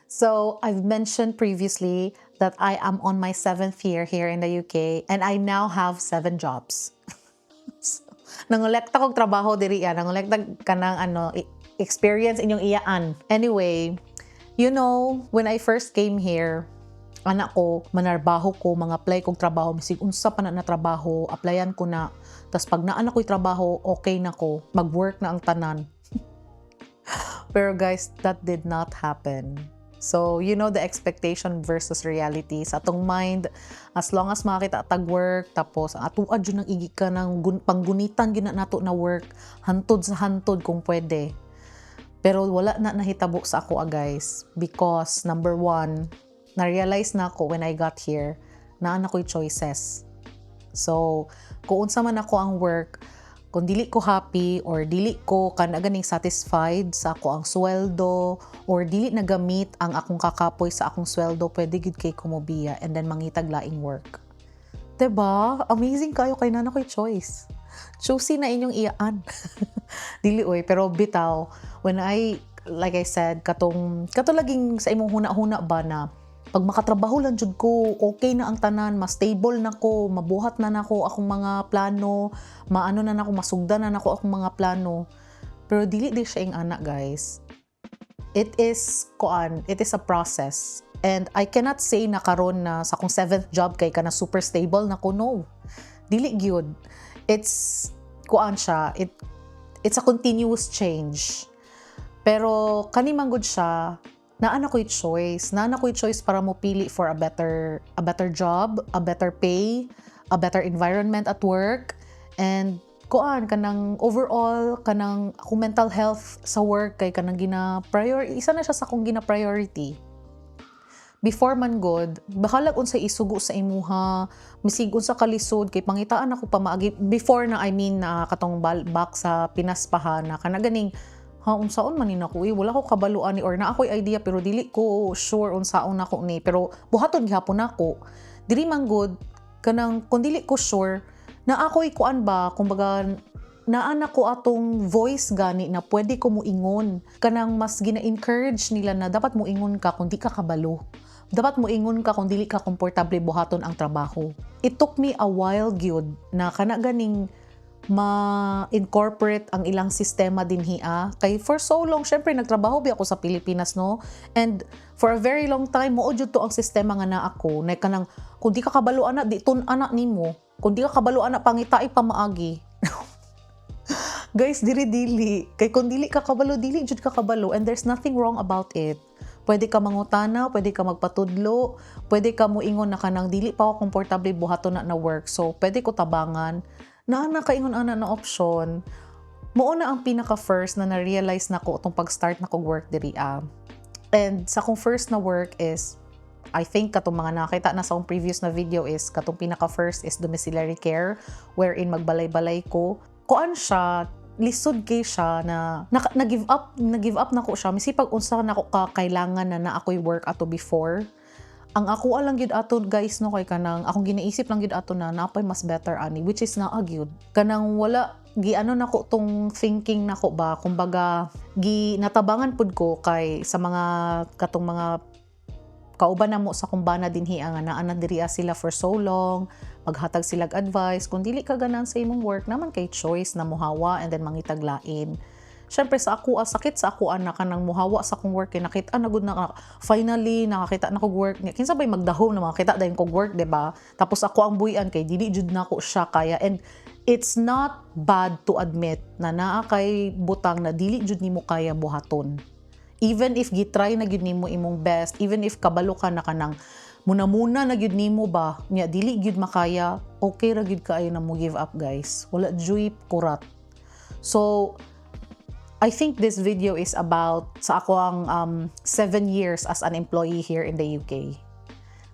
So, I've mentioned previously that I am on my seventh year here in the UK and I now have seven jobs. So, nangolekta kog trabaho diri ya, nangolekta kanang ano experience inyong iyaan. Anyway, when I first came here, ana ko, manarbaho ko, mga apply kog trabaho, bisig unsa pa na na trabaho, applyan ko na. Tas pag naa na ko'y trabaho, okay na ko, mag-work na ang tanan. Pero guys, that did not happen. So, you know the expectation versus reality. Sa atong mind, as long as makakita tag work, tapos ang atoa jud nang igi ka ng panggunitan gyud na nato na work, hantod sa hantod kung pwede. Pero wala na nahitabo sa ako, ah, guys. Because, number one, na-realize na ako when I got here, naa na ko'y choices. So, kung unsa man ako ang work, kung dili ko happy or dili ko kana ganing satisfied sa ako ang sweldo or dili nagamit ang akong kakapoy sa akong sweldo, pwede gid kay ko mobiya and then mangitag laing work. 'Di ba? Amazing kayo kay naa na ko'y choice. Choosy na inyong iyaan. Dili oy, pero bitaw when I, like I said, katong kato laging sa imong huna-huna ba na pag makatrabaho lang jud ko, okay na ang tanan, mas stable na ko, mabuhat na nako akong mga plano, maano na nako, masugdan na nako akong mga plano. Pero dili di siya ing-ana, guys. It is kuan, it is a process. And I cannot say na karon na sa akong seventh job kay kana super stable na ko, no. Dili gyud. It's kuan siya, it's a continuous change. Pero kani man gud siya, naa na ko'y choice. Naa na ko'y choice para mo pili for a better job, a better pay, a better environment at work, and kuan kanang overall kanang akong mental health sa work kay kanang gina prior isa na siya sa akong gina priority. Before man god, bahalag unsay isugo sa imuha, misig unsa kalisod kay pangitaan ako pamaagi before na, I mean, na katong back sa Pinas pa ha, na kana ganing, "Ha, unsaon man ni nako eh, wala ko kabalo ani or naa ko'y idea pero dili ko sure unsaon nako ni, pero buhaton gihapon nako." Diri man gud, kanang kung dili ko sure na ako'y kuan ba, kumbaga naa na ko atong voice gani na pwede ko muingon. Kanang mas gina-encourage nila na dapat muingon ka kung di ka kabalo, dapat muingon ka kung dili ka komportable buhaton ang trabaho. It took me a while gyud na kana ganing ma-incorporate ang ilang sistema dinhi ah. Kay for so long, syempre nagtrabaho bi ako sa Pilipinas, no? And for a very long time, mao jud to ang sistema nga naa ako. Na kanang, kung di ka kabalo ana, di tun ana nimo. Kung di ka kabalo ana, pangitai pamaagi. Guys, diri dili. Kay kung dili ka kabalo, dili jud ka kabalo and there's nothing wrong about it. Pwede ka mangutana, pwede ka magpatudlo, pwede ka muingon na kanang dili pa ako komportable buhaton na na work. So, pwede ko tabangan. Naa na kaingon ana na option. Mao na ang pinaka first na na-realize nako atong pag-start na kog work diri ah. And sa akong first na work is, I think katong mga nakita na sa akong previous na video, is katong pinaka first is domiciliary care wherein magbalay-balay ko. Kuan siya, lisod kay siya na, na, na give up na ko siya. Misipag unsa na ko ka kailangan na na ako'y work ato before. Ang ako lang gyud ato, guys, no, kay kanang akong ginaisip lang gyud ato na napay mas better ani, which is naa gyud. Kanang wala gi ano nako tong thinking nako ba, kumbaga gi natabangan pud ko kay sa mga katong mga kauban na mo sa kumbana dinhi nga naa na diri sila for so long, maghatag sila advice kung dili ka ganan sa imong work naman kay choice na muhawa and then mangitag lain. Syempre sa ako ah, sakit sa ako ana kanang muhawa sa akong work kay nakita na gud na finally nakakita na kog work. Kinsa bay magdahom na makakita dayon kog work, di ba? Tapos ako ang buy-an kay dili jud nako siya kaya. And it's not bad to admit na naa kay butang na dili jud nimo kaya buhaton, even if gitry na gyud nimo imong best, even if kabalo ka na kanang muna-muna na gyud nimo ba nya dili gyud makaya, okay ra gyud kaayo na mo give up, guys. Wala juy kurat. So I think this video is about sa ako ang 7 years as an employee here in the UK.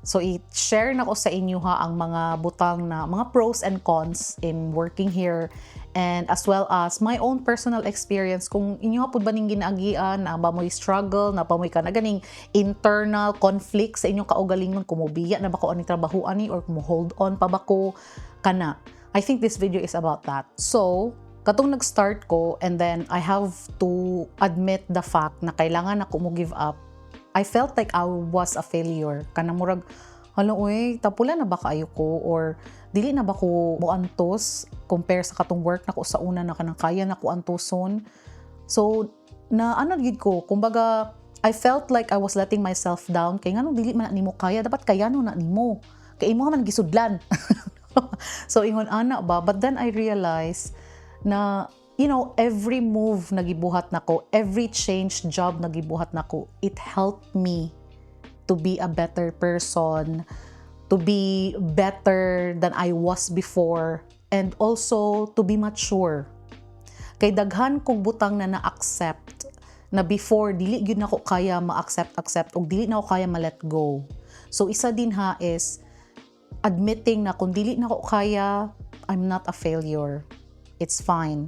So i-share na ko sa inyo ha ang mga butang na mga pros and cons in working here and as well as my own personal experience, kung inyo pud ba ning ginaagian na ba mo'y struggle na pa mo'y kana ganing internal conflict sa inyong kaugalingon kung mobiya na ba ko ani trabaho ani or kung hold on pa ba ko kana. I think this video is about that. So, katong nag-start ko and then I have to admit the fact na kailangan ako mo give up. I felt like I was a failure. Kanang murag, "Hala oy, tapulan na ba kaayo ko or dili na ba ko moantos compare sa katong work nako sa una na kanang kaya na ko antoson?" So na ano gid ko, kumbaga I felt like I was letting myself down kay nganong dili man na nimo kaya? Dapat kaya no na nimo kay imo man gisudlan. So ingon ana ba. But then I realized na every move na gibuhat nako, every change job na gibuhat nako, it helped me to be a better person, to be better than I was before, and also to be mature. Kay daghan kog butang na na-accept na before dili gyud nako kaya ma-accept accept ug dili na ako kaya ma-let go. So isa din ha is admitting na kung dili nako kaya, I'm not a failure. It's fine.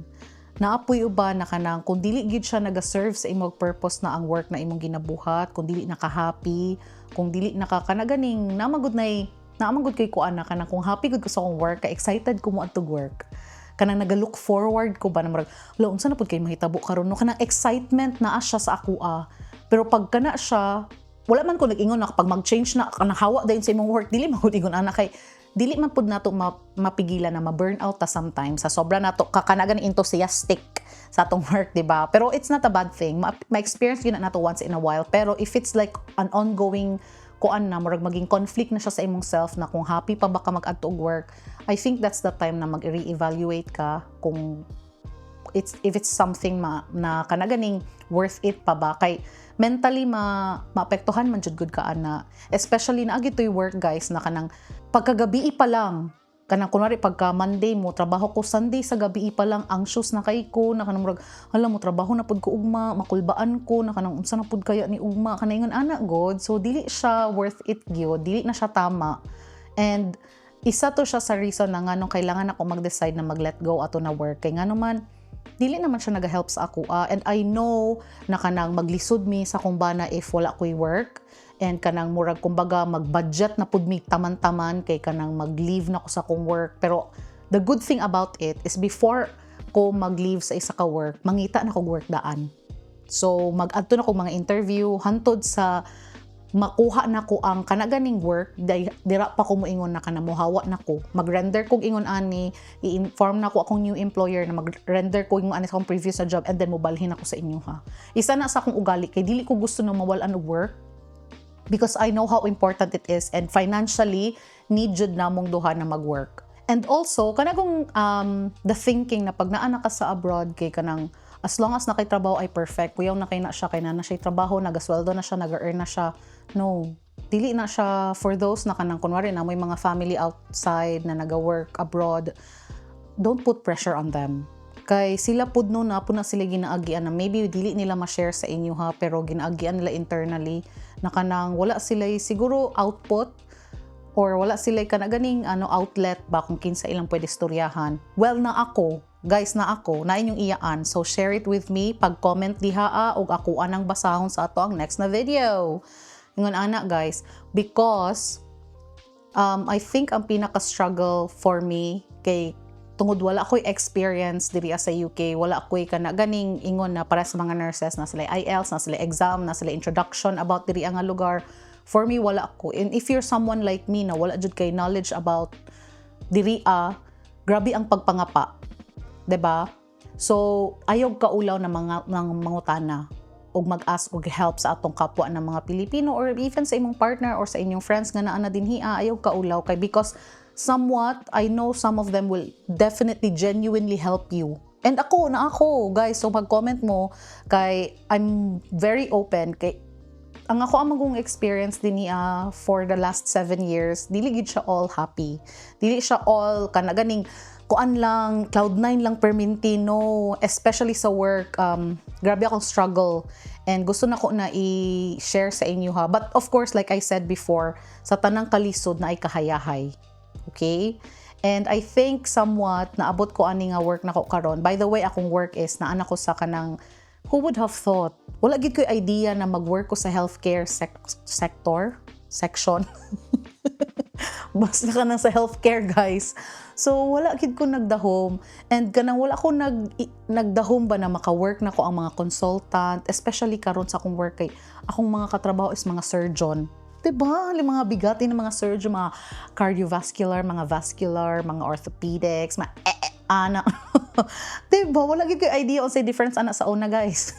Naa poy uban na kanang kung dili gyud siya naga-serve sa imong purpose na ang work na imong ginabuhat, kung dili na ka happy, kung dili na ka kana ganing namagod nay naamagod kay kuan na kanang kung happy gud ko sa akong work, ka excited ko mo adtog work. Kanang naga-look forward ko ba na murag, "Hala, unsa na pud kay mahitabo karon, no?" Kanang excitement naa siya sa ako ah. Pero pag kana siya, wala man ko nag-ingon na kapag mag-change na kanang hawa dayon sa imong work, dili man ko ingon ana kay dili man pud nato mapigilan na ma-burn out ta sometimes sa sobra nato kakanagan enthusiastic sa atong work, di ba? Pero it's not a bad thing. Ma-experience yun na nato once in a while. Pero if it's like an ongoing kuan na, murag maging conflict na siya sa imong self na kung happy pa ba ka mag-adto og work, I think that's the time na mag-re-evaluate ka kung it's if it's something na kanaganing worth it pa ba, kay mentally maapektuhan man jud gud ka ana, especially naa gyud to'y work, guys, na kanang pagkagabi pa lang, kanang kunwari pagka Monday mo trabaho ko, Sunday sa gabi pa lang anxious na kay ko na kanang murag, "Hala, mo trabaho na pud ko ugma, makulbaan ko na kanang unsa na pud kaya ni ugma," kanang ingon ana god. So dili siya worth it gyud, dili na siya tama. And isa to siya sa reason na nganong kailangan ako mag-decide na mag-let go ato na work, kay ngano man dili naman siya naga-help sa ako ah. And I know na kanang maglisod mi sa akong bana if wala ko'y work and kanang murag kumbaga mag-budget na pud mi taman-taman kay kanang mag-leave na ko sa akong work. Pero the good thing about it is before ko mag-leave sa isa ka work, mangita na kog work daan. So mag-adto na kog mga interview hantod sa makuha na ko ang kanaganing work. Dira pa ko moingon na kana mohawa na ko, mag-render kog ingon ani, i-inform na ko akong new employer na mag-render ko ingon ani sa akong previous na job and then mobalhin ako sa inyo ha. Isa na sa akong ugali kay dili ko gusto na mawalan og work because I know how important it is and financially need jud namong duha na mag-work. And also kanagong the thinking na pag naa na ka sa abroad kay kanang as long as nakay trabaho ay perfect, kuyaw na kay na siya kay na siya trabaho, nagasweldo na siya, naga-earn na siya. No, dili na siya. For those na kanang kunwari na may mga family outside na naga-work abroad, don't put pressure on them. Kay sila pud no na pud na sila ginaagian na maybe dili nila ma-share sa inyo ha, pero ginaagian nila internally na kanang wala sila siguro output or wala sila kana ganing ano outlet ba kung kinsa ilang pwede istoryahan. Well, na ako, guys, na ako, na inyong iyaan. So share it with me, pag-comment diha ug ako anang basahon sa ato ang next na video. Ingon ana, guys, because I think ang pinaka-struggle for me kay tungod wala ko'y experience diri sa UK, wala ko'y kana ganing ingon na para sa mga nurses na sila IELTS, na sila exam, na sila introduction about diri nga lugar. For me, wala ako. And if you're someone like me na wala jud kay knowledge about diri ah, grabe ang pagpangapa. 'Di ba? So, ayaw kaulaw na mga ng mangutana og mag-ask og help sa atong kapwa ng mga Pilipino or even sa imong partner or sa inyong friends nga naa na dinhi ah, ayaw kaulaw kay because somewhat I know some of them will definitely genuinely help you. And ako na ako, guys, so mag-comment mo kay I'm very open kay ang ako ang magong experience din niya for the last 7 years, dili gid siya all happy. Dili siya all kana ganing kuan lang, cloud nine lang perminti, no. Especially sa work, grabe akong struggle. And gusto na ko na i-share sa inyo ha. But of course, like I said before, sa tanang kalisod naay kahayahay. Okay? And I think somewhat naabot ko ani nga work nako karon. By the way, akong work is naa na ko sa kanang, who would have thought? Wala gid ko'y idea na mag-work ko sa healthcare sector, section. Basta kanang sa healthcare, guys. So wala gid ko nagdahom and kanang wala ko nagdahom ba na maka-work na ko ang mga consultant, especially karon sa akong work kay akong mga katrabaho is mga surgeon. 'Di ba? Yung mga bigatin ng mga surgeon, mga cardiovascular, mga vascular, mga orthopedics, mga eh, eh, ana. 'Di ba? Wala gid koy idea unsay difference ana sa una, guys.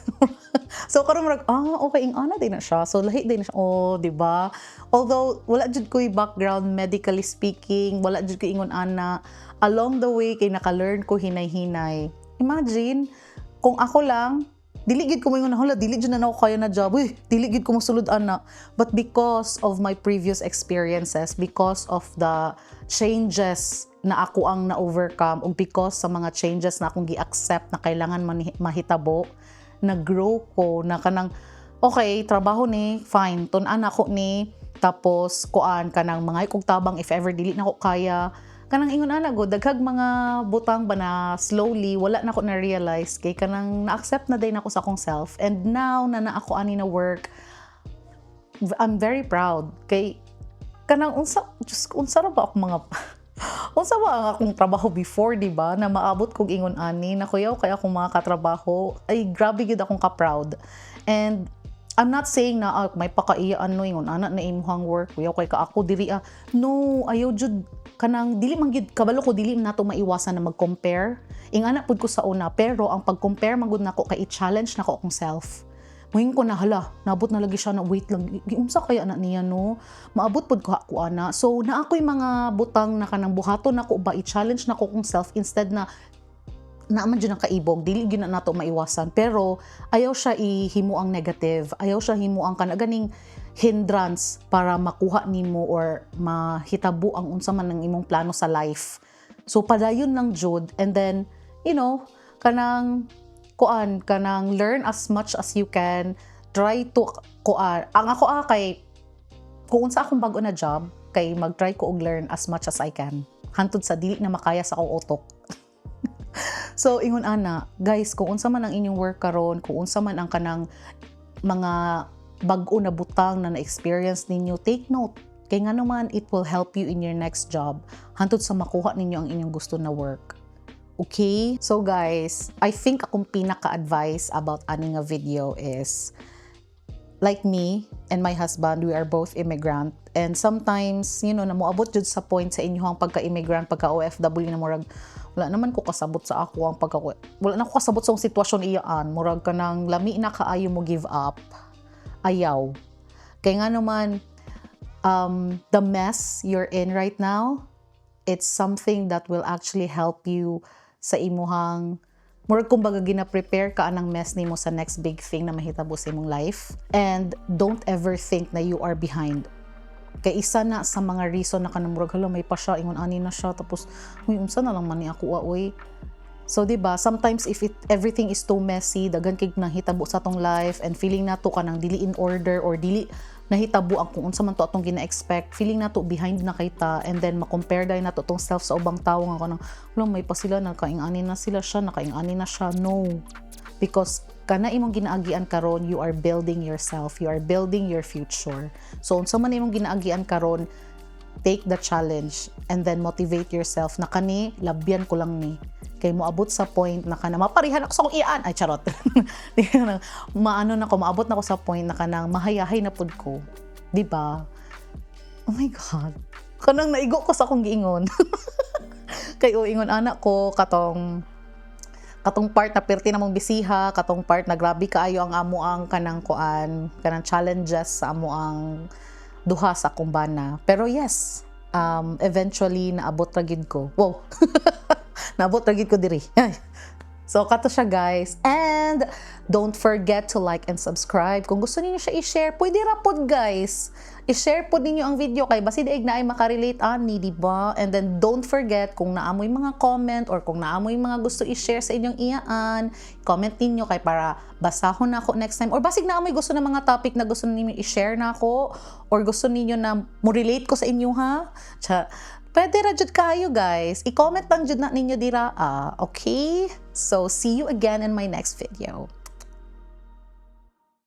So karon murag, "Ah, okay, ing ana din na siya." So lahi din na siya. Oh, 'di ba? Although wala jud koy background medically speaking, wala jud koy ingon ana. Along the way kay naka-learn ko hinay-hinay. Imagine kung ako lang, dili gid ko moingon na, "Hala, dili jud na nako kaya na job. Uy, dili gid ko mosulod ana." But because of my previous experiences, because of the changes na ako ang na-overcome ug because sa mga changes na akong gi-accept na kailangan mahitabo, nag-grow ko na kanang okay, trabaho ni, fine, tun-an ako ni, tapos kuan, kanang mga kog tabang if ever dili na ko kaya, kanang ingon ana go, daghag mga butang ba na slowly wala na ko na realize kay kanang na-accept na din ako sa akong self. And now na na ako ani na work, I'm very proud kay kanang unsa, Diyos ko, unsa ra ba ako mga, unsa ba ang akong trabaho before, di ba, na maabot kog ingon ani na kuyaw kay akong mga katrabaho, ay grabe gyud akong ka-proud. And I'm not saying na, "Ah, may pakaiya ano, ingon ana na imuhang work, kuyaw kay ka ako diri, ah." No, ayaw jud. Kanang dili man gyud, kabalo ko dili nato maiwasan na mag-compare. Ingana pud ko sa una, pero ang pag-compare man gud nako kay i-challenge nako akong self. Moingon ko na, "Hala, nabot na lagi siya na, wait lang, giunsa kaya na niya, no? Maabot pud ko ako ana." So naa ko'y mga butang na kanang buhaton nako ba, i-challenge nako akong self instead na naa man jud ang kaibog, dili gyud na nato maiwasan. Pero ayaw siya ihimo ang negative, ayaw siya himo ang kana ganing hindrance para makuha nimo or mahitabo ang unsa man ang imong plano sa life. So padayon lang jud and then kanang kuan, kanang learn as much as you can, try to kuan. Ang ako, ah, kay kung unsa akong bag-o na job, kay mag-try ko og learn as much as I can hantod sa dili na makaya sa akong utok. So ingon ana, guys, kung unsa man ang inyong work karon, kung unsa man ang kanang mga bag-o na butang na na-experience ninyo, take note. Kay nga naman it will help you in your next job hantod sa makuha ninyo ang inyong gusto na work. Okay? So guys, I think akong pinaka-advice about ani nga video is, like me and my husband, we are both immigrant. And sometimes, namuabot jud sa point sa inyong pagka-immigrant, pagka-OFW na murag, "Wala naman ko kasabot sa ako ang pagka, wala na ko kasabot sa akong sitwasyon iyaan." Murag kanang lami na kaayo mo give up. Ayaw. Kay nga naman, the mess you're in right now, it's something that will actually help you sa imuhang murag kumbaga gina-prepare ka anang mess nimo sa next big thing na mahitabo sa imong life. And don't ever think na you are behind. Kay isa na sa mga reason na kanang murag, "Hala, may pa siya, ingon ani na siya," tapos, "Uy, unsa na lang man ni ako, ah, uy." So, di ba, sometimes if everything is too messy, daghan kay nahitabo sa atong life and feeling nato kanang dili in order or dili nahitabo ang kung unsa man to atong gina-expect, feeling nato behind na kita and then ma-compare dayon nato atong self sa ubang tawo nga kanang, "Hala, may pa sila, nakaing-ani na sila siya, nakaing-ani na siya." No. Because kana imong ginaagian karon, you are building yourself, you are building your future. So unsa man imong ginaagian karon, take the challenge and then motivate yourself na kani labyan ko lang ni kay moabot sa point na kana maparihan ako sa akong iyaan, ay charot, maano na ko, maabot na ko sa point na kanang mahayahay na pud ko, di ba? Oh my God, kanang naigo ko sa akong giingon kay o ingon anak ko, katong part na perti namong bisiha, katong part na grabe kaayo ang amo ang kanang kuan, kanang challenges sa amo ang duha sa akong bana. Pero yes, eventually naabot ra gid ko. Wow. Naabot ra gid ko diri. So, kato siya, guys. And don't forget to like and subscribe. Kung gusto niyo siya i-share, pwede ra pod, guys. I-share pod ninyo ang video kay basi diay naay makarelate ani, di ba? And then don't forget, kung naamoy mga comment or kung naamoy mga gusto i-share sa inyong iyaan, comment ninyo kay para basahon na ako next time. Or basig naamoy gusto na mga topic na gusto ninyo i-share na ako or gusto ninyo na mo relate ko sa inyo, ha? Cha, pwede ra jud kayo, guys. I-comment lang jud na ninyo dira, ah, okay? So see you again in my next video.